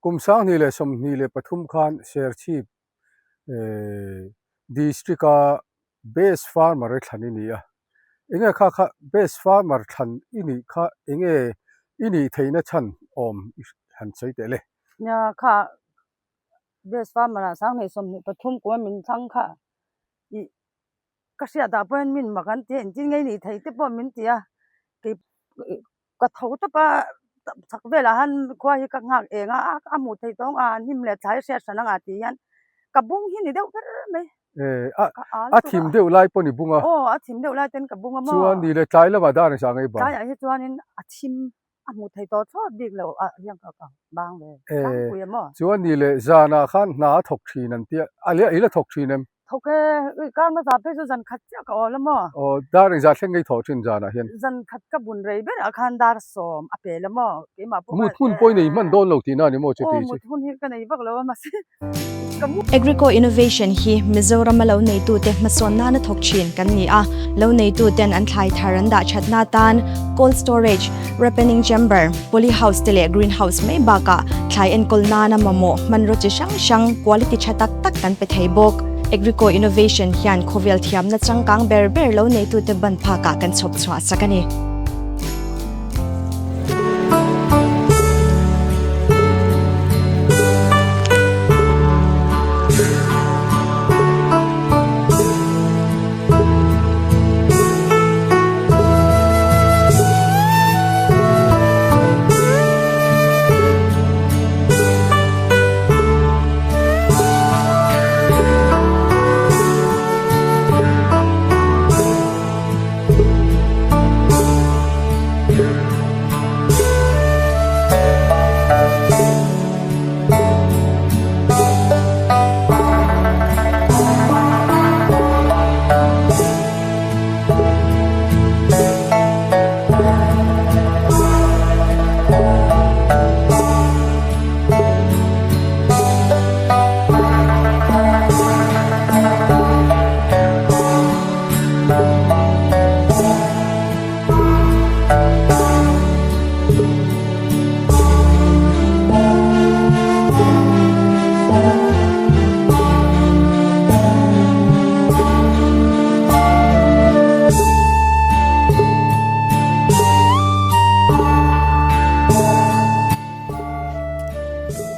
Kum 2023 khan Serchhip District a Best Farmer i thlan i ni a. Enge kha kha Best Farmer thlan i nih kha enge i nih theihna chhan awm i han sawi teh le? Nia kha Best Farmer ah 2023 kum a min thlang kha i ka hriat ah pawh hian min mak an ti a, engtin nge i nih theih te pawh min ti a, kei ka tho tawp a chak velah han khua hi ka nghak eng a a hmuh theih tawng a hnim leh thlai hriat hran anga tih hian ka bung hi ni deuh ber mai a a thim deuh lai pawh ni bung a aw a thim deuh lai ten ka bung a maw chuan ni leh tlai lamah dar engzah ngei bang tlaiah hi chuanin a thim a hmuh theih tawh thlawt bik lo a hian ka ka bang ve tlangpui a maw chuan ni leh zanah khan hna a thawk thin an tia a leh i la thawk thin em Thawk e, ui kar hmasa phei chu zan khat chiah ka awl a maw? Aw, dar engzah thleng ngei thawh thin zanah hian? Zan khat ka bun rei berah khan dar sawm a pel a maw? Keimah pawh Mut hun pawh i nei hman dawn lo tihna a ni maw chuti chu? Aw, mut hun hi ka nei vak lo a mahse ka mu. Agrico Innovation hi Mizorama lo neitute hmasawn nana thawk thin kan ni a, lo neituten an thlai thar an dah thatna atan cold storage, ripening chamber, poly house te leh green house mai bakah thlai enkawl nana mamawh hmanraw chi hrang hrang quality tha tak tak kan pe thei bawk. Agrico Innovation hian khawvel thiamna changkang ber ber lo neitute ban phakah kan chhawp chhuah sak a ni.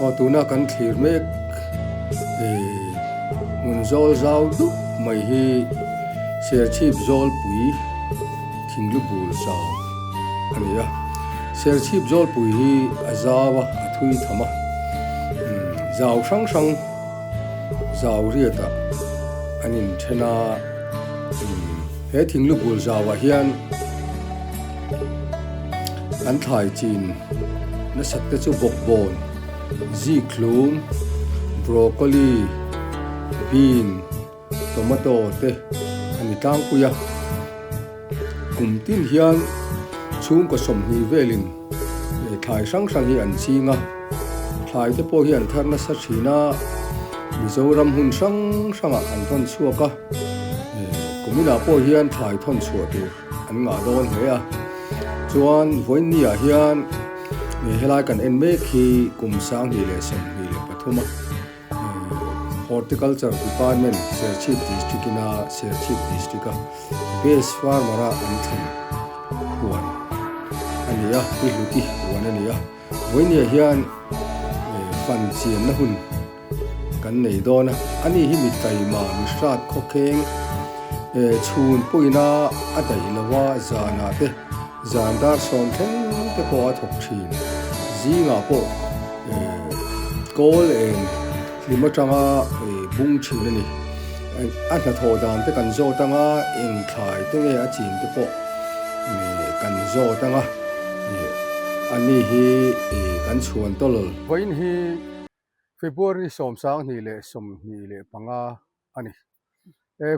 Aw tuna kan thlir mek hmun zawl zau dup mai hi Serchhip Zawlpui thinglu bul zau a ni a. Serchhip Zawlpui hi a zau a, a thui tham a, zau hrang hrang zau riatah an inthen a, he thinglu bul zauah hian an thlai chin nasat te chu bawkbawn, zikhlum, broccoli, bean, Tomato te a ni tlangpui a, kum tin hian chhungkaw 20 velin thlai hrang hrang hi an ching a, thlai te pawh hi an thar nasa thin a, Mizoram hmun hrang hrangah an thawn chhuak a, kuminah pawh hian thlai thawn chhuah tur an ngah dawn hle a, chuan vawiin ah hian helai kan en mek hi kum 2023 a. Horticulture Department Serchhip District ina Serchhip District a Best Farmer a an thlan huan a ni a, i hluti huan a ni a. Vawinia hian fan chianna hun kan nei dawn a, ani hi mi taima, mi hrat khawkheng chhun pawhin a a daih lo a, zanah te zan dar sawm thleng te pawh a thawk thin, zingah pawh. Kawl eng hlim atanga bung thin a ni. A hnathawh dan te kan zawt anga eng thlai te nge a chin te pawh kan zawt anga a ni hi kan chhuan tawlawl. Vawiin hi February 2025 a ni.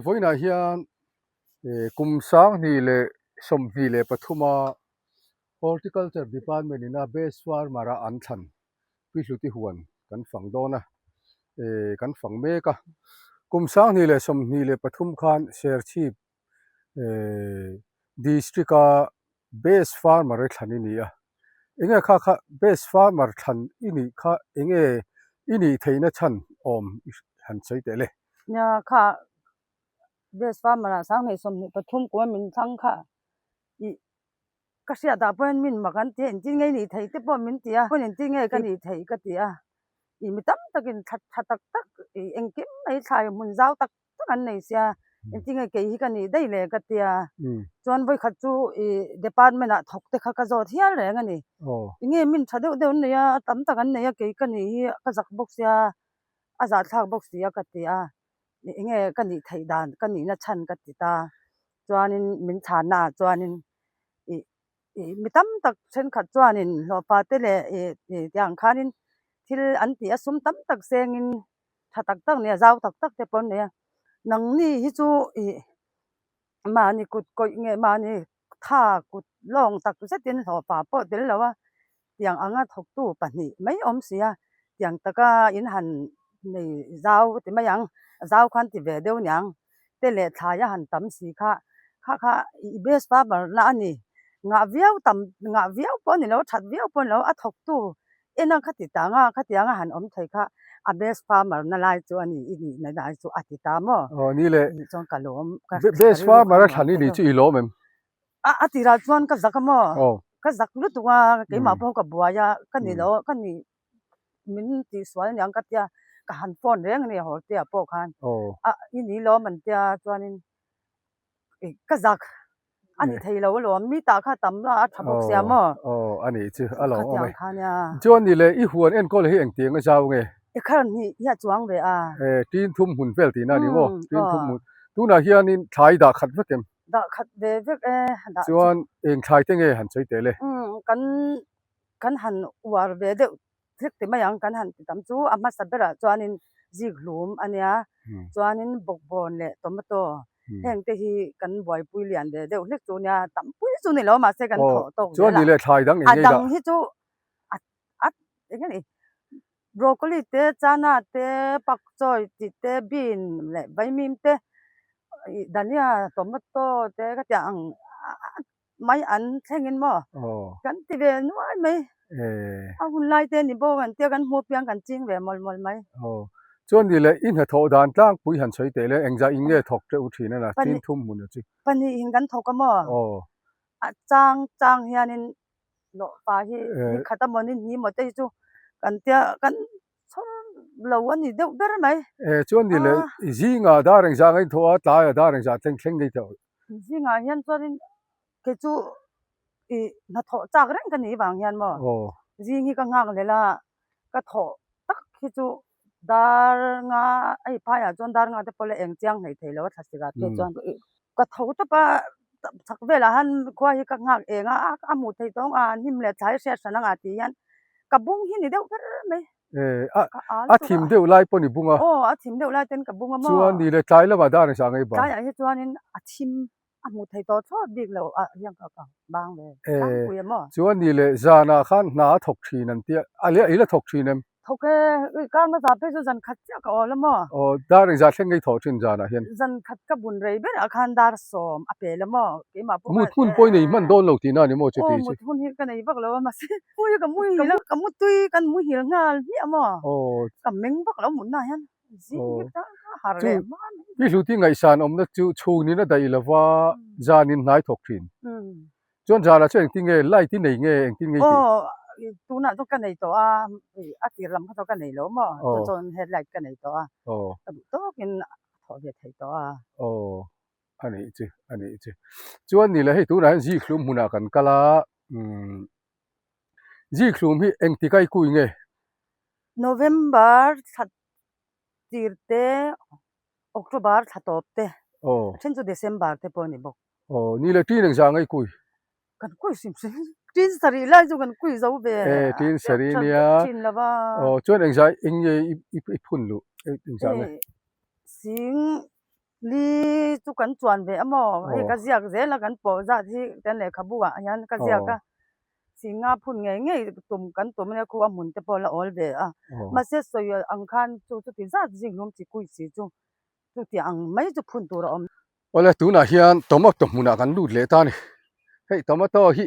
Vawiinah hian kum 2023 a Horticulture Department ina Best Farmer a an thlan Pi Hluti huan kan fang dawn a, kan fang mek a. Kum 2023 khan Serchhip District a Best Farmer i thlan i ni a. Enge kha kha best farmer thlan i nih kha enge i nih theihna chhan awm i han sawi teh le. Nia kha best farmer ah 2023 kum a min thlang kha i ka hriat ah pawhin min mak an ti a engtin nge i nih theih te pawh min ti a pawn engtin nge ka nih theih ka ti a i mi tam takin tha tha tak tak i engkim mai thlai hmun zau tak tak an nei sia engtin nge kei hi ka nih daih le ka tia chuan vawikhat chu i department ah thawk te kha ka zawt hial reng a ni enge min tha deuh deuh an nei a tam tak an nei a kei ka nih hi ka zak bawk sia a zahthlak bawk si a ka ti a enge ka nih theih dan ka nihna chhan ka ti ta chuanin min chhanna ah chuanin ih ih mi tam tak thenkhat chuanin hlawhpa te leh ih ih tiang khanin thil an tih a sum tam tak sengin tha tak tak nia zau tak tak te pawh an nei a nangni hi chu ih mahni kut kawih nge mahni tha kut lawng tak zetin hlawhpa pawh tel lo a tiang anga thawktu pahnih mai awm si a tiang taka in han nei zau ti mai ang zau khan ti ve deuh niang te leh thlai a han tam si kha kha kha i best farmer na a ni ngah viau tam ngah viau pawh a ni lo that viau pawh a ni lo a thawktu en a khati tang a khatiang a han awm thei kha a best farmer na lai chu a ni i nih na lai chu a ti ta maw Aw ni le nih chuan ka lawm ka best farmer a thlan i nih chu i lawm em? A a tirah chuan ka zak a maw ka zak lutuk a keimah pawh ka buai a ka ni lo ka ni min tihsual aniang ka tia ka han phone reng a ni haw tia pawh khan a i ni lawm an tia chuanin ka zak a ni thei lo alawm mi tah kha tam a a tha bawk sia maw aw a nih chu a lo awm e chuan ni le i huan enkawl hi engtiang a zau nge ekhar hnih hi a chuang ve a e tin thum hmun vel tihna a ni maw tin thum hmun tunah hianin thlai dah khat vek em dah khat ve vek e dah chuan eng thlai te nge han sawi teh le kan kan han uar ve deuh hlek ti mai ang kan han ti tam chu a hmasa berah chuanin zik hlum a nia chuanin bawkbawn leh tomato heng te hi kan buaipui lian ve deuh hlek chu nia tam pui chu ni lo mahse kan thawh tawk zel a a dang hi chu a a eng nge ni broccoli te chana te pak chawi tih te bean leh vaimim te ih dania tomato te ka tih ang mai an thlengin maw kan ti ve nuai mai a hun lai te ni bawk an tia kan hmu piang kan ching ve mawlh mawlh mai. Aw chuan ni leh i hnathawh dan tlangpui han sawi teh le engzah in nge thawk teuh thin a na tin thum hmun a chu. Pahnih in kan thawk a maw a chang chang hianin lawhfa hi ni khat a maw ni hnih maw te hi chu kan tia kan chhawr lo a ni deuh ber mai. Chuan ni leh zingah dar engzah ngaih thawh a tlaiah dar engzah thleng thleng ngei thawh. Zingah hian chuanin kei chu ih hnathawh chak reng ka nih vang hian maw zing hi ka nghak leh la ka thawh tak hi chu dar nga hei phaiah chuan dar nga te pawh la eng chiang hlei thei lo a thlasik ah te chuan ka tho tawp a chhak velah han khua hi ka nghak eng a a hmuh theih tawng a hnim leh thlai hriat hran anga tih hian ka bung hi ni deuh ber mai. Eh, a, a thim deuh lai pawh ni bung a. Aw, a thim deuh lai ten ka bung a maw. Chuan ni le tlai lamah dar engzah ngei bang. Tlaiah hi chuanin a thim a hmuh thei tawh thlawt bik lo a hian ka ka bang ve tlangpui a maw. Chuan ni le zanah khan hna a thawk thin an tia, a leh i la thawk thin em? Thawk e, ui kar hmasa phei chu zan khat chiah ka awl a maw. Aw, dar engzah thleng ngei thawh thin zanah hian? Zan khat ka bun rei berah khan dar sawm a pel a maw, keimah pawh Mut hun pawh i nei hman dawn lo tihna a ni maw chuti chu? Aw, mut hun hi ka nei vak lo a mahse mui ka muhil a, ka mutui kan muhil nghal hmiah maw? Aw. Ka meng vak lo mutna hian zing hi ta ka har leh hma mai. Chu, i hluti ngaihsan awmna chu chhungin a daih lo va, zanin hnai thawk thin. Chuan zanah chuan engtin nge light i nei nge engtin nge i tih? Aw, tunah chuan ka nei tawh a, a tir lam kha chuan ka nei lo maw? Chuan chuan headlight ka nei tawh a, ka duh tawkin a thawh ve thei tawh a. Aw. A nih chu, a nih chu. Chuan ni le hei tunah hian zikhlum hmunah kan kal a, umm zikhlum hi engtik a i kui nge? November thla tir te, October thla tawp te, a then chu December te pawh a ni bawk. Aw, ni le tin engzah nge i kui? Kan kui hrim hrim, tin sarih lai chu kan kui zo ve. E, tin sarih nia. Thin lova. Aw, chuan engzah eng nge i phun luh? Engzah nge? Sing Li chu kan chuan ve a maw? Hei ka ziak zel a kan pawh zat hi kan lehkhabu ah hian ka ziak a, singa phun ngei ngei tum kan tum ania khu a hmun te pawh a la awl ve a, mahse sawi ang khan chu chuti zat zing hlum chi kui si chu chuti ang mai chu phun tur a awm. Awle tunah hian tomato hmunah kan lut leh ta a ni, hei tomato hi.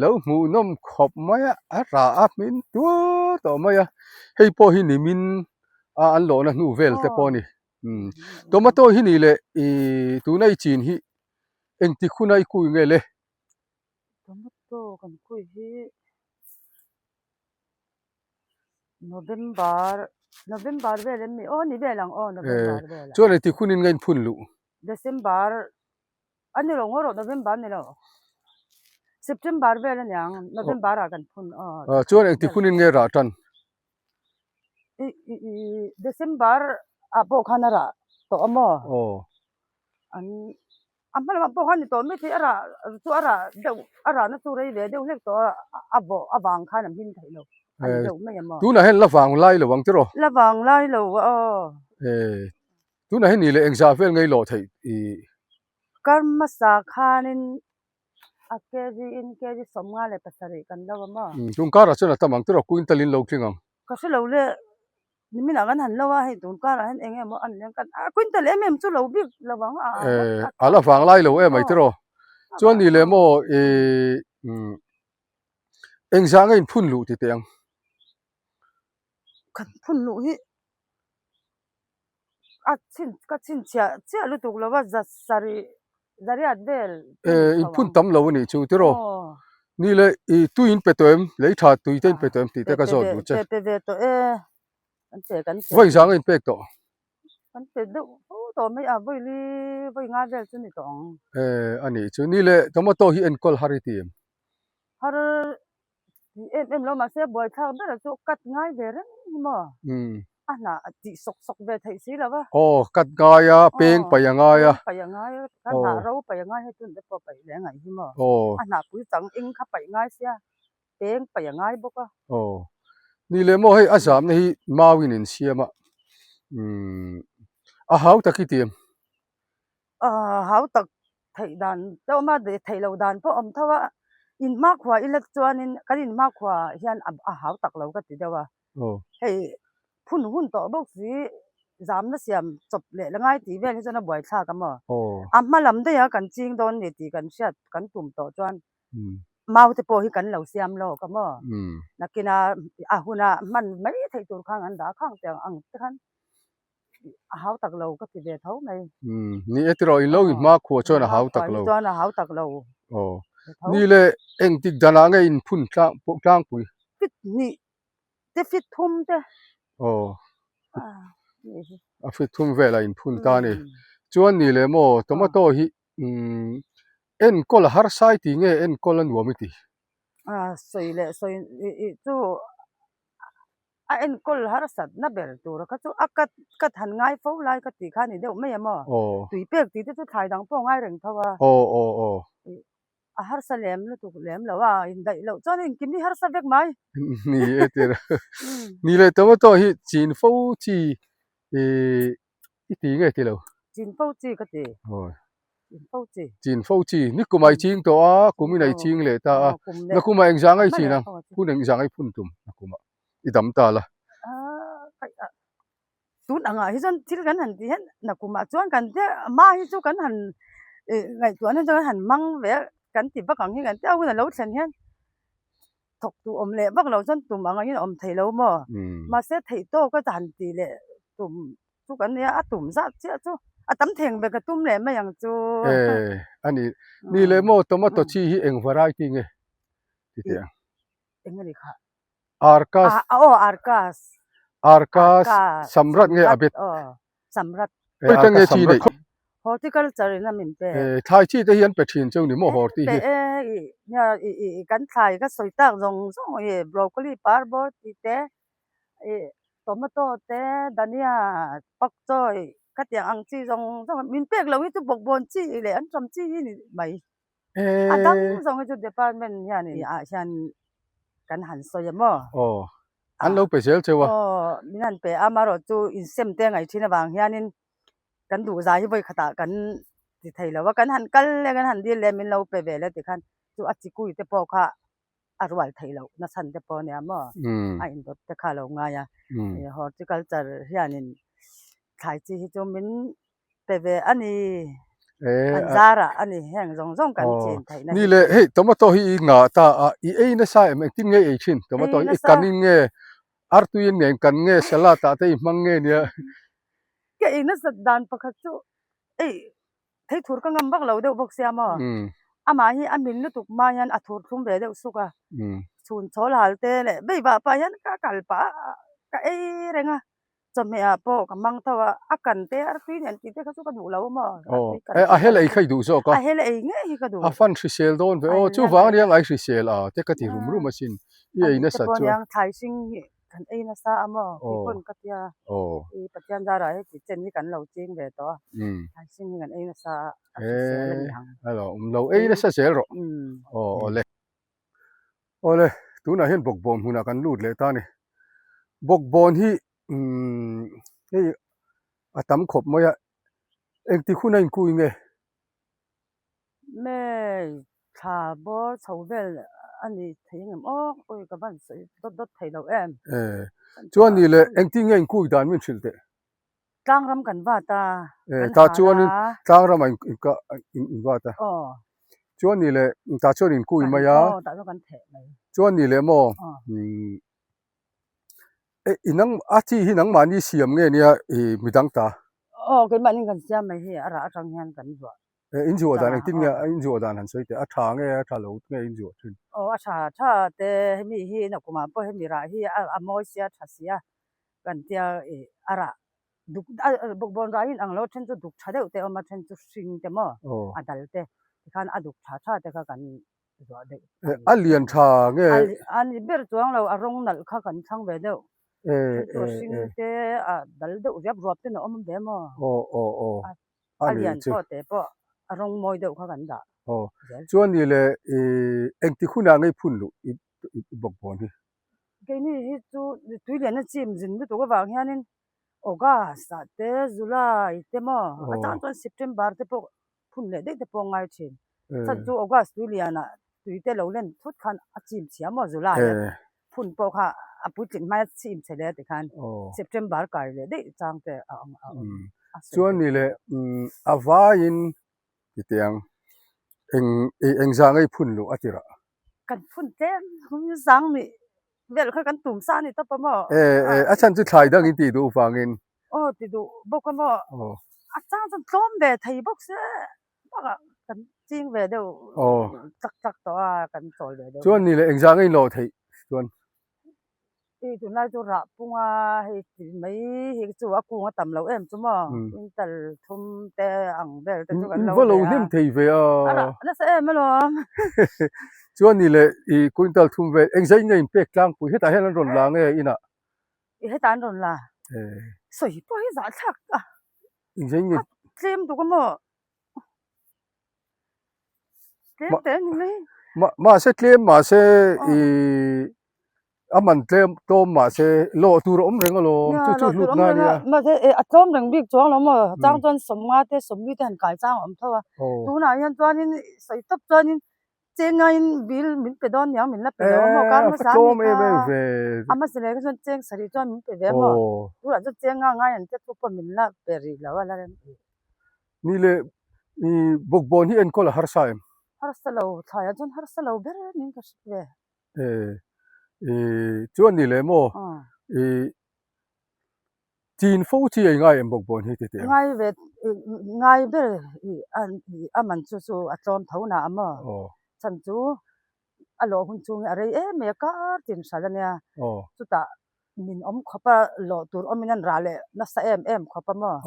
Lo hmuhnawm khawp mai a, a rah a hmin tuar tawh mai a, hei pawh hi nimin a an lawhna hnu vel te pawh a ni. Umm tomato hi ni leh ih tuna i chin hi engtik huna i kui nge le? Tomato kan kui hi November November vel em ni? Aw ni vel ang aw November vel ah. Chuan engtik hunin nge in phun luh? December A ni lo ngaw rawh November ni lo September vel a niang November ah kan phun aw. Chuan engtik hunin nge rah tan? I i i December ah pawh khan a rah tawh a maw? Aw. An a hma lamah pawh khan ni tawh maithei a rah chu a rah deuh a rahna chu rei ve deuh hlek tawh a a vawh avang khan a hmin theih lo a ni deuh mai a maw? Tunah hian la vang lai lo ang tiraw? La vang lai lo a aw. Tunah hian ni leh engzah vel ngei lawh theih i. Kar hmasa khanin a kg in kg 57 kan lo a maw? Tun karah chuan a tam ang tiraw quintal in lo tling ang. Ka hre lo le, niminah kan han lo a, hei tun karah hian eng emaw an leng kan a quintal em em chu lo bik lo ang a. A la vang lai lo em ai tiraw. Chuan ni leh maw i engzah nge in phun luh ti teh ang. Kan phun luh hi a chhin ka chhin chhiah chiah lutuk lo va za sarih zariat vel Eh in phun tam lo a nih chu tiraw ni le i tui in pe tawh em lei tha tui te in pe tawh em tih te ka zawt duh che pe ve tawh e kan pe kan pe vawi zang a in pek tawh kan pe deuh fo tawh mai a vawi li vawi nga vel chu ni tawh ang eh a nih chu ni le tomato hi enkawl har i ti em har Tih em em lo mahse buaithlak ber chu cut ngai ve reng hi maw? A hnah a tih sawk sawk ve theih si lo va. Aw cut ngai a, peng paih a ngai a. Peng paih a ngai a, ka hnah ro paih a ngai hei tun te pawh paih leh a ngaih hi maw? A hnah pui chang eng kha paih ngai sia, peng paih a ngai bawk a. Aw ni leh maw hei a zamna hi mauin in siam a, a hau tak hi ti em? Hau tak theih dan te awm a, theih loh dan pawh a awm tho a, in hmakhua ila chuanin kan in hmakhua hian a hau tak lo ka ti deuh a, hei phun hun tawh bawk si zamna siam chawp leh la ngai tih vel hi chuan a buaithlak a maw, a hma lam daih a kan ching dawn ni tih kan hriat kan tum tawh chuan mau te pawh hi kan lo siam lawk a maw, nakina a huna hman mai theih tur khan an dah khang te ang te khan. a hau tak lo ka ti ve tho mai. Umm ni e tiraw in lo in hma khuah chuan a hau tak lo. Chuan a hau tak lo. Aw ni le engtik danah nge in phun tlang tlangpui? Fit hnih te fit thum te. Aw a fit thum velah in phun ta a ni. Chuan ni le maw tomato hi umm enkawl a harsai tih nge enkawl a nuam i ti? A sawi leh sawi chu A enkawl harsatna ber tur kha chu a cut cut han ngai fo lai ka tih kha a ni deuh mai a maw? Tui pek tih te chu thlai dang pawh a ngai reng tho a. A harsa lem lutuk lem lo a, indaih loh chuan engkim hi harsa vek mai. Ni e tir. Ni leh tomato hi chin fo chi I ti nge ti lo? Chin fo chi ka ti. Chin fo chi. Chin fo chi. Ni kum ai ching tawh a, kum in ai ching leh ta a. Na kum ah engzah ngai chin ang? Hun engzah ngai phun tum na kum ah i dam ta la. Tun ang ah hi chuan thil kan han tih hian na kum ah chuan kan te hma hi chu kan han ngaihtuah na chuan kan han hmang ve a, kan ti vak ang hi kan tia hun a lo thlen hian thawk duh awm leh vak lo chuan tum ang angin a awm thei lo maw? Mahse theih tawk a han tih leh tum chu kan nia a tum zat chiah chu a tam theng ve ka tum leh mai ang chu. Eh a ni ni leh maw tomato chi hi eng variety nge ti teh ang? Eng a ni kha? Arkas. Aw Arkas. Arkas Samrat nge Abet? Aw Samrat. Khawi nge chi neih? Horticulture in a min pe. Eh thlai chi te hi an pe thin cheu ni maw horti hi? Pe e nia i kan thlai ka sawi tak zawng zawng i broccoli par bawr tih te i tomato te dhania pak chawi khatiang ang chi zawng zawng min pek loh hi chu bawkbawn chi leh an ṭam chi hi ni mai. A dang zawng hi chu department hian ah hian kan han sawi a maw? Aw an lo pe zel cheu a. Aw min han pe a amaherawhchu insem te ngaih thin avang hianin kan duh zai hi vawi khatah kan ti thei lo a, kan han kal leh kan han dil leh min lo pe ve le tikhan chu a chikui te pawh kha a rual theih loh na chhan te pawh a nia maw a indawt te kha a lo ngai a, horticulture hianin thlai chi hi chu min pe ve a ni. An zarah a ni heng zawng zawng kan chin theih na hi. Ni le hei tomato hi i ngah ta a, i ei nasa em engtin nge i ei thin tomato hi? I kan in nge artui in nge kan nge salad ah te i hmang nge nia? Ka ei nasat dan pakhat chu ei thei thur ka ngam vak lo deuh bawk sia maw? Amah hi a min lutuk hma hian a thur thlum ve deuh suk a, chhun chhawl hal te leh vei vah pah hian ka kal pah a ka ei reng a. Chawhmeh ah pawh ka mang tho a, a kan te artui nen tih te kha chu ka duh lo maw? Aw, e a hel ei kha i duh zawk a. A hel ei ngei hi ka duh. A fan hrisel dawn ve aw, chuvang ania ngai hrisel a te ka ti rum rum asin, i ei nasa chuan. A nih te pawh aniang thlai hring hi kan ei nasa a maw tih pawn ka tia, i Pathian zarah heti chen hi kan lo ching ve tawh a, thlai hring hi kan ei nasa a, a hrisel a ni ang. E, a lo awm lo, ei nasa zel rawh. Aw awle. Awle, tunah hian bawkbawn hmunah kan lut leh ta a ni. Bawkbawn hi umm hei a tam khawp mai a, engtik hun a inkui nge? May thla bawr chho vel a ni thei ang em aw, awi ka van sawi dawt dawt thei lo em. E, chuan ni leh engtin nge inkui dan min hrilh teh? Tlangram kan vat a, kan hal a. Tlangram ah in vat a. Aw. Chuan ni leh tah chuan in kui mai a. Aw tah chuan kan theh mai. Chuan ni leh maw i nang a chi hi nangmahni siam nge nia i midang ta? Aw keimahni kan siam mai hi a rah atang hian kan zuah. In zuah dan engtin nge in zuah dan han sawi teh a tha nge a tha lo nge in zuah thin? Aw a tha tha te hemi hi nakumah pawh hemi rah hi a mawi sia a tha sia kan tia i a rah duk bawkbawn rah hi in ang lo a then chu duk tha deuh te a awm a then chu hring te maw a dal te tikhan a duk tha tha te kha kan zuah deuh a lian tha nge a ni ber chuang lo a rawng nalh kha kan thlang ve deuh then chu a hring te a dal deuh riap ruap ten a awm ve maw aw aw aw a lian pawh te pawh a rawng mawi deuh kha kan dah aw chuan ni le i engtik hunah ngei phun luh i bawkbawn hi Keini hi chu tui lian a chim zin lutuk avang hianin August ah te July te maw a chang chuan September te pawh phun leh daih te pawh a ngai thin. Chhan chu August tui lianah tui te lo len thut khan a chim chhia maw July a phun pawh kha a puitling hmai a chim chhe leh ti khan September kai leh daih chang te a awm a awm. Chuan ni leh a vaiin titiang eng engzah ngei phun luh a ti rah. Kan phun tlem hum zang nih vel kha kan tum sa a ni tawp a maw? E e a chhan chu thlai dang in tih duh vangin. Aw ti duh bawk a maw? Aw. A chang chuan tlawm ve thei bawk se bakah kan ching ve deuh chak chak tawh a kan chawl ve deuh. Chuan ni leh engzah nge in lawh theih chuan? Hei tunlai chu rah pung a hei ti mai hi chu a kung a tam lo em chu maw quintal thum te ang vel te chu kan lo va lo hnem thei ve a a rah nasa em alawm chuan ni leh i quintal thum vel engzah in nge in pek tlangpui hetah hian an rawn la nge inah i hetah an rawn la sawi pawh hi zahthlak a engzah in nge tlem tuk a maw Tlem te ni mai. Mahse tlem mahse i a man tlem tlawm mahse lawh tur a awm reng alawm chu chu hlut na ania. Mahse a tlawm reng bik chuang lo maw chang chuan sawmnga te sawmli te han kai chang a awm tho a tunah hian chuanin sawi tawp chuanin cheng ngaiin bill min pe dawn niang min la pe lo a maw kar hmasa a ni kha a hmasa leh kha chuan cheng sarih chuan min pe ve a maw tunah chuan cheng nga ngai an te thu pawh min la pe rih lo a la rem rih. Ni leh i bawkbawn hi enkawl a harsa em? Harsa lo, thlaiah chuan harsa lo ber niin ka hre ve. E, i chuan ni leh maw? I chin fo chi a i ngai em bawkbawn hi titi ang? Ngai ve, ngai ber i a man chu chu a tlawm tho na a maw? Chhan chu a lawh hun chhung hi a rei em mai a kar tin hral a nia. Chutah min awm khawp a lawh tur awmin an rah leh nasa em em khawp a maw.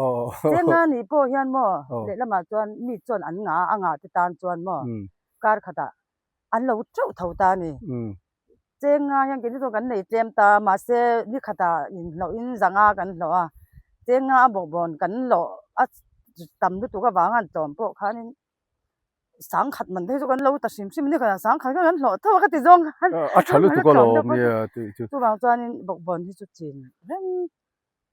Cheng a nih pawh hian maw lehlamah chuan mi chuan an ngah a, a ngah te tan chuan maw kar khatah an lo teuh tho ta a ni. Cheng nga hian keini chuan kan nei tlem ta mahse ni khatah inhlawhin zanga kan hlawh a, cheng nga a bawkbawn kan lawh a tam lutuk avanga an tlawm pawh khanin Sangkhat man te hi chu kan lo ta hrim hrim a ni kha sangkhat kha kan hlawh tho a ka ti zawng khan a tha lutuk alawm nia tih chu chuvang chuanin bawkbawn hi chu chin reng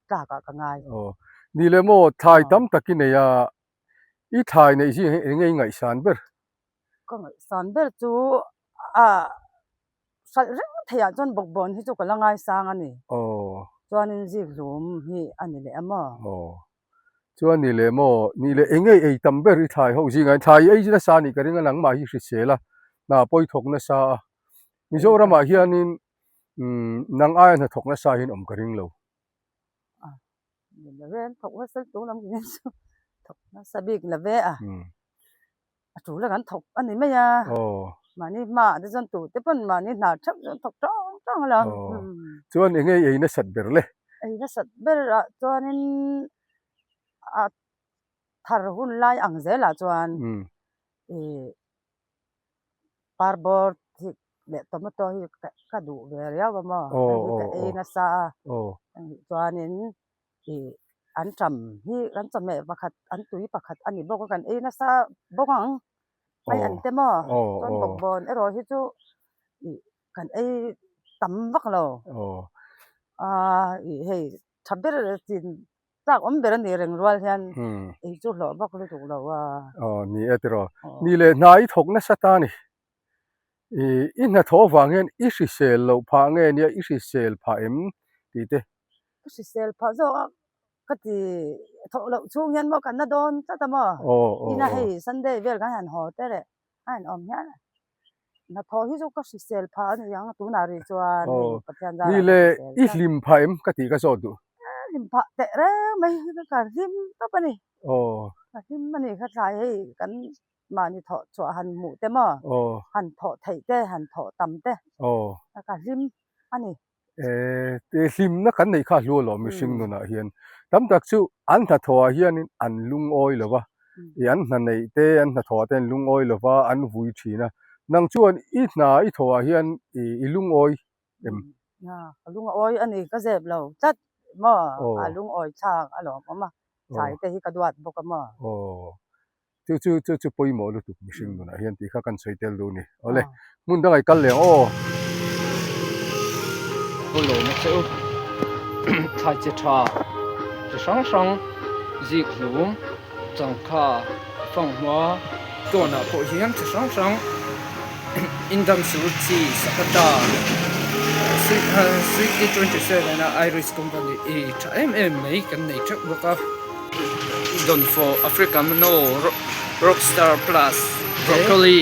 tlak ah ka ngai aw ni le maw thlai tam tak i nei a i thlai neih zing hi eng nge i ngaihsan ber ka ngaihsan ber chu a hralh reng theih ah chuan bawkbawn hi chu ka la ngaisang a ni aw chuanin zikhlum hi a ni leh a maw aw. Chuan ni leh maw, ni leh eng ei ei tam ber i thlai ho zingah hian thlai ei nasa nih ka ring a, nangmah hi hrisel a, hna pawi thawk nasa a. Mizoramah hianin umm nang aia hna thawk nasa hian awm ka ring lo. Ni love an thawk nasa lutuk lam hian chu thawk nasa bik love a. A tul a kan thawk a ni mai a. Mahni hmaah te chuan tute pawn mahni hna theuh chu an thawk tawng tawng a lo. Chuan eng nge ei nasat ber le? Ei nasat ber ah chuanin a thar hun lai ang zelah chuan ih Parbawr hi leh tomato hi ka duh ve riau a maw hei hi ka ei nasa a chuanin ih anṭam hi kan chawhmeh pakhat an tui pakhat a ni bawk a kan ei nasa bawk ang mai an te maw chuan bawkbawn erawh hi chu ih kan ei tam vak lo aa ih hei tha ber chin Tlak awm ber a nih reng rual hian ei chu hlawh vak lutuk lo a. Aw ni e tiraw. Ni leh hna i thawk nasa ta ni. I i hnathawh avang hian i hrisel loh phah nge nia i hrisel phah em tih te. Ka hrisel phah zawk a ka ti thawh loh chhung hian maw kan na dawn tlat a maw. Ina hei Sunday vel kan han haw te leh a in awm hian hnathawh hi chu ka hrisel phah a ni ang tunah rih chuan hei Pathian zarah ka hrisel i hlim phah em ka tih ka zawt duh. Hlim phah teh reng mai hi ka hlim tawp a ni. Ka hlim a ni kha thlai hei kan mahni thawh chhuah han hmuh te maw han thawh theih te han thawh tam te ka hlim a ni. Hlimna kan neih kha a hlu alawm mihring nunah hian. Tam tak chu an hnathawhah hianin an lungawi lo va, i an hna neih te, an hnathawhah te an lungawi lo va, an vui thin a. Nang chuan i hna i thawhah hian i lungawi em? Ka lungawi a ni, ka zep lo tlat maw? A lungawi thlak alawm awm a, thlai te hi ka duat bawk a maw? Chu chu chu chu pawimawh lutuk mihring nunah hian tih kha kan sawi tel duh a ni. Awle, hmun dangah i kal leh ang aw. Pu Lawma che u, thlai che tha chi hrang hrang, zik hlum, changkha, fanghma, tawnah pawh hian chi hrang hrang Indam sur chi Sakata Sweet 27 a Irish Company i tha em em mai kan nei teuh bawk a. Dawnfawh Africano Rockstar Plus Broccoli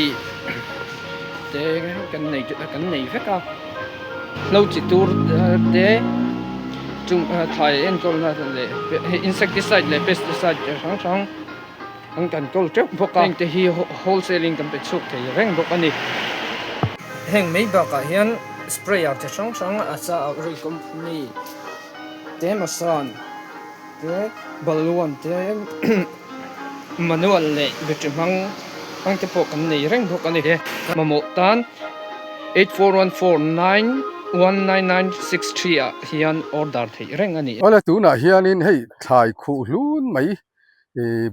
te kan nei kan nei vek a hlo chi tur te chung thlai enkawlna leh insecticide leh pesticide chi hrang hrang an kan kawl teuh bawk a hengte hi wholesale in kan pe chhuak thei reng bawk a ni. Heng mai bakah hian sprayer chi hrang hrang a sa a company te masan. Te balloon te manual leh battery hmang hmang te pawh kan nei reng bawk a ni. Mamawh tan 8414919963 ah hian order theih reng a ni. Awle tunah hianin hei thlai khuh hlun mai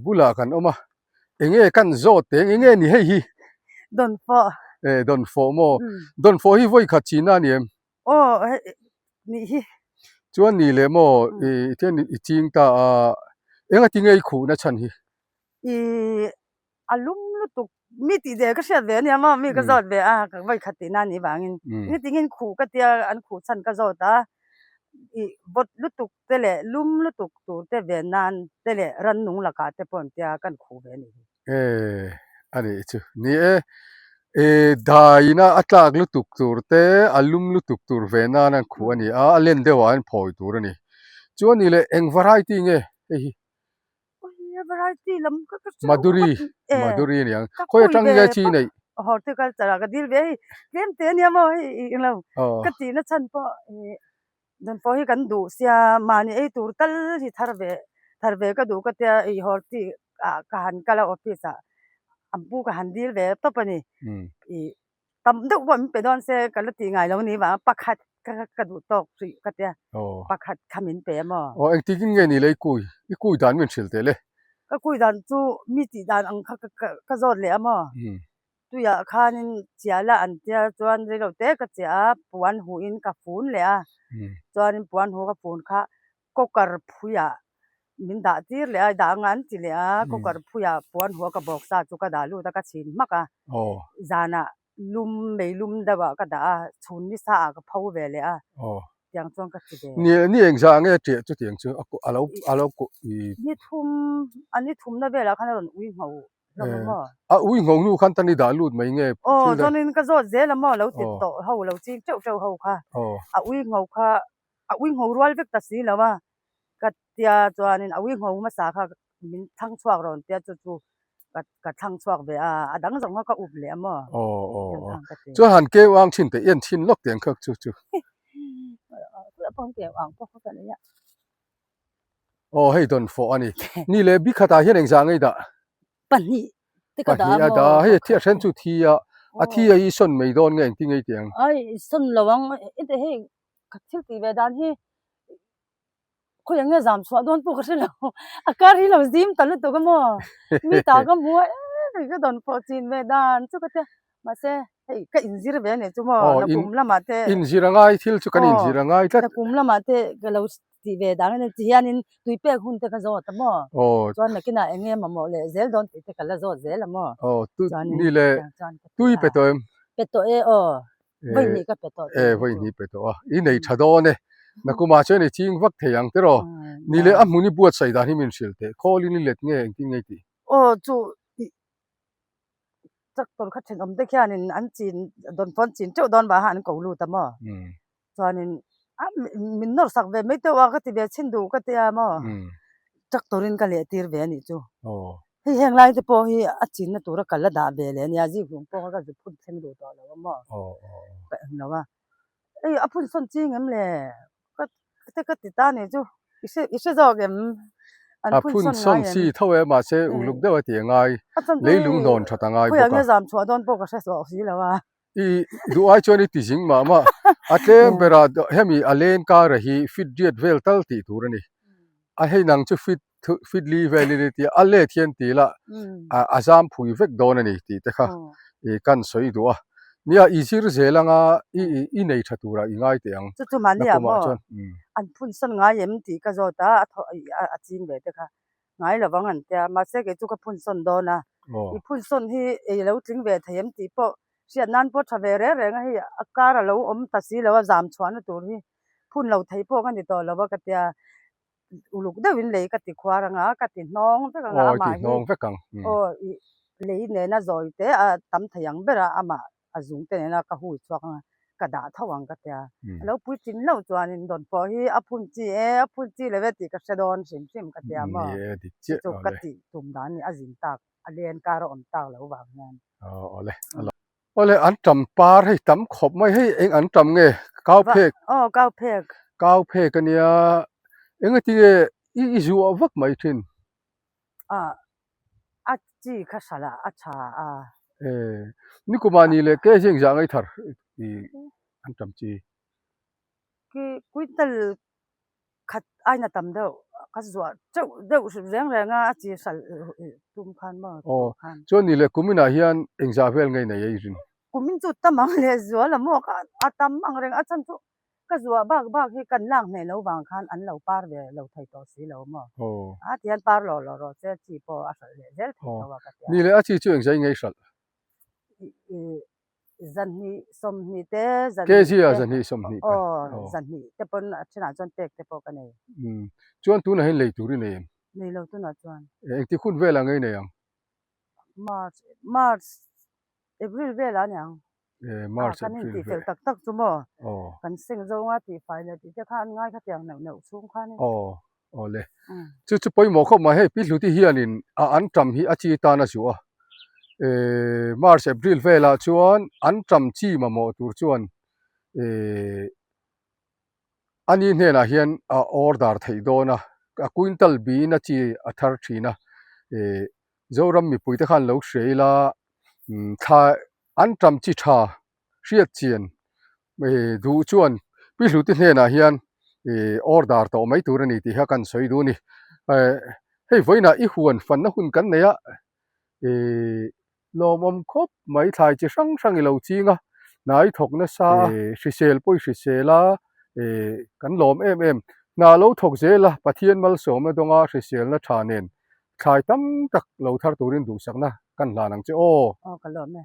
bulah kan awm a, enge kan zawt teng enge ni hei hi? Dawnfawh. E dawnfawh maw? Dawnfawh hi vawi khat china a ni em? Aw hei nih hi. Chuan ni leh maw i tian i ching ta a enga tinge i khuhna chhan hi? I a lum lutuk mi tih ve ka hriat ve ania maw mi ka zawt ve a ka vawi khat tihna anih vangin mi tingin khuh ka tia an khuh chhan ka zawt a i vawt lutuk te leh lum lutuk tur te ven nan te leh rannung lakah te pawh an tia kan khuh ve anih hi. E a nih chu ni e e daina a tlak lutuk tur te a lum lutuk tur ve nan an khuh a ni a a len deuh ah hian phawi tur a ni chuan ni leh eng variety nge hei hi variety lam ka ka Madhuri Madhuri a ni ang khawi atang nge chi neih horticulture ah ka dil ve hei tlem te ania maw hei englo ka tihna chhan pawh ih Dawnfawh hi kan duh sia mahni ei tur tal hi thar ve thar ve ka duh ka tia ei hawr chi ah ka han kal a office ah an pu ka han dil ve tawp a ni ih tam deuh pawh min pe dawn se ka la tih ngai lo ni vang a pakhat ka ka duh tawk hrih ka tia pakhat kha min pe a maw. Aw engtikin nge ni le i kui i kui dan min hrilh teh le. Ka kui dan chu mi tih dan ang kha ka ka zawt leh a maw. Tuiah khanin chiah la an tia chuan reilo te ka chiah a, puan huhin ka fun leh a, chuanin puan hu ka fun kha cooker phuiah min dah tir leh a, dah anga an ti leh a, cooker phuiah puan hu a ka bawk sa chu ka dah lut a, ka chhin hmak a, zanah lum mei lum deuhah ka dah a, chhun ni saah ka pho ve leh a. Tiang chuan ka ti ve. Ni ni engzah nge ṭiah chutiang chu a lo a lo i. Ni thum a ni thumna velah khan a rawn ui ngho hlawm a maw? A ui ngho hnu khan tan i dah lut mai nge? Aw chuanin ka zawt zel a maw lo ti tawh ho lo ching teuh teuh ho kha. A ui ngho kha a ui ngho rual vek ta si lo a ka tia chuanin a ui ngho hmasa kha min thlang chhuak rawn tia chu chu ka ka thlang chhuak ve a a dang zawng kha ka up leh a maw aw aw aw chuan han keu ang thin teh en thin lawk teh ang kha chu chu aw hei dawn fawh a ni ni leh bi khatah hian engzah ngei dah pahnih te ka dah a maw dah hei a thi a then chu thi a a thi a i sawn mai dawn nge engtin ngei teh ang ai sawn lo ang hei ka thil tih ve dan hi Khawiah nge zam chhuah dawn pawh ka hre lo, a kar hi lo zim ta lutuk a maw? Mi ta ka hmu a e ka dawn pawh chin ve dan chu ka tia, mahse hei ka inzir ve a nih chu maw, nakum lamah te. Inzir a ngai thil chu kan inzir a ngai tlat. Nakum lamah te ka lo tih ve dan a ni, tihianin tui pek hun te ka zawt a maw? Chuan nakinah eng nge mamawh leh zel dawn tih te ka la zawt zel a maw? Ni le tui pe tawh em? Pe tawh e aw. Vawi hnih ka pe tawh E vawi hnih pe tawh a, i nei tha dawn e. Nakuma chuan i ching vak thei ang tiraw? Ni leh a hmun i buatsaih dan hi min hrilh teh, khawlin i let nge engtin nge i tih? Aw chu i tractor kha thenawm te khianin an chin dawn pawh an chin teuh dawn vang a an ko lut a maw? Chuanin a min nawr sak ve mai teuh a ka ti ve chhin duh ka tia maw? Tractor in ka leh tir ve a nih chu. Hei heng lai te pawh hi a chinna tura kal a dah ve leh a nia, zikhlum pawh kha ka zu phun thleng duh tawh lo a maw? Ka eng lo a, hei a phun sawn ching em le? Ka te ka ti ta nih chu, i hre i hre zawk em? An phun sawn ngai em? A phun sawn chi tho e, mahse uluk deuh a ti a ngai, leilung hnawn that a ngai bawk a. Khawiah nge zam chhuah dawn pawh ka hre tawh si lo a. I duh ai chuan i ti zing mah mah, a tlem berah hemi a len kara hi fit riat vel tal tih tur a ni. A hei nang chu fit fit li vel i ni tih a let hian ti ila a zam phui vek dawn a ni tih te kha i kan sawi duh a. Nia i zir zel anga i nei tha turah i ngai teh ang. Chu chu mahni ah maw an phun sawn ngai em tih ka zawt a, a thaw a ching ve te kha ngai lo vang an tia mahse kei chu ka phun sawn dawn a, i phun sawn hi ei lo tling ve thei em tih pawh hriat nan pawh tha ve reng reng a hei a kar a lo awm ta si lo a zam chhuahna tur hi phun lo thei pawh ka ni tawh lo a ka tia. uluk deuhin lei ka ti khuar anga ka ti hnawng vek anga amah hi hnawng vek ang aw i lei nena zawi te a tam thei ang ber a amah a zung te nena ka hui chhuak anga ka dah tho ang ka tia a lo puitlin hlauh chuanin dawn pawh hi a phun chi e a phun chi lo e tih ka hre dawn hrim hrim ka tia maw chu chu ka tih tum dan a ni a zin tak a len kar a awm tak lo vang hian. Awle Awle an tam par hei tam khawp mai hei eng an tam nge kau phek aw kau phek kau phek ania engati nge i i zuah vak mai thin a a chi kha hral ah a tha a e nikuma ni leh ke zing zah ngai thar i an tam chi ki quintal khat aina tam deuh ka zuah teuh deuh reng reng a a chi hral tum khan maw aw chuan ni leh kuminah hian engzah vel ngei nei a i rin kumin chu tam ang leh zual a maw kha a tam ang reng a chhan chu ka zuah bak bak hi kan lak hneh lo vang khan an lo par ve lo thei tawh si lo maw a tihian par lawh lawh rawh se chi pawh a hralh leh zel thei tho a ka tia ni leh a chi chu engzah i ngei hralh Zanhnih sawmhnih te zanhnih te KG ah zanhnih sawmhnih pa aw zanhnih te pawn a thenah chuan pek te pawh ka nei. Umm chuan tunah hian lei tur i nei em? Nei lo tunah chuan. Engtik hun velah ngei nei ang? March March April velah a ni ang. E March April vel. Kan intih fel tak tak chu maw? Aw. Kan seng zawnga tihfai leh tih te kha an ngai khatiang neuh neuh chhung khanin. Aw aw le. Chu chu pawimawh khawp mai hei Pi Hluti hianin a an tam hi a chi tan a zuah a. E March April velah chuan an tam chi mamawh tur chuan e ani hnenah hian a order theih dawn a, a quintal biin a chi a thar thin a. E Zoram mipuite khan lo hria ila thla an tam chi tha hriat chian duh chuan Pi Hluti hnenah hian order tawh mai tur a ni tih kha kan sawi duh a ni. Hei vawiinah i huan fanna hun kan nei a, lawmawm khawp mai thlai chi hrang hrang i lo ching a, hnai thawk nasa a, hrisel pawh i hrisel a, kan lawm em em. Hna lo thawk zel a, Pathian malsawmna dawnga hriselna tha nen thlai tam tak lo thar turin duhsakna kan hlan ang che aw. Aw ka lawm e.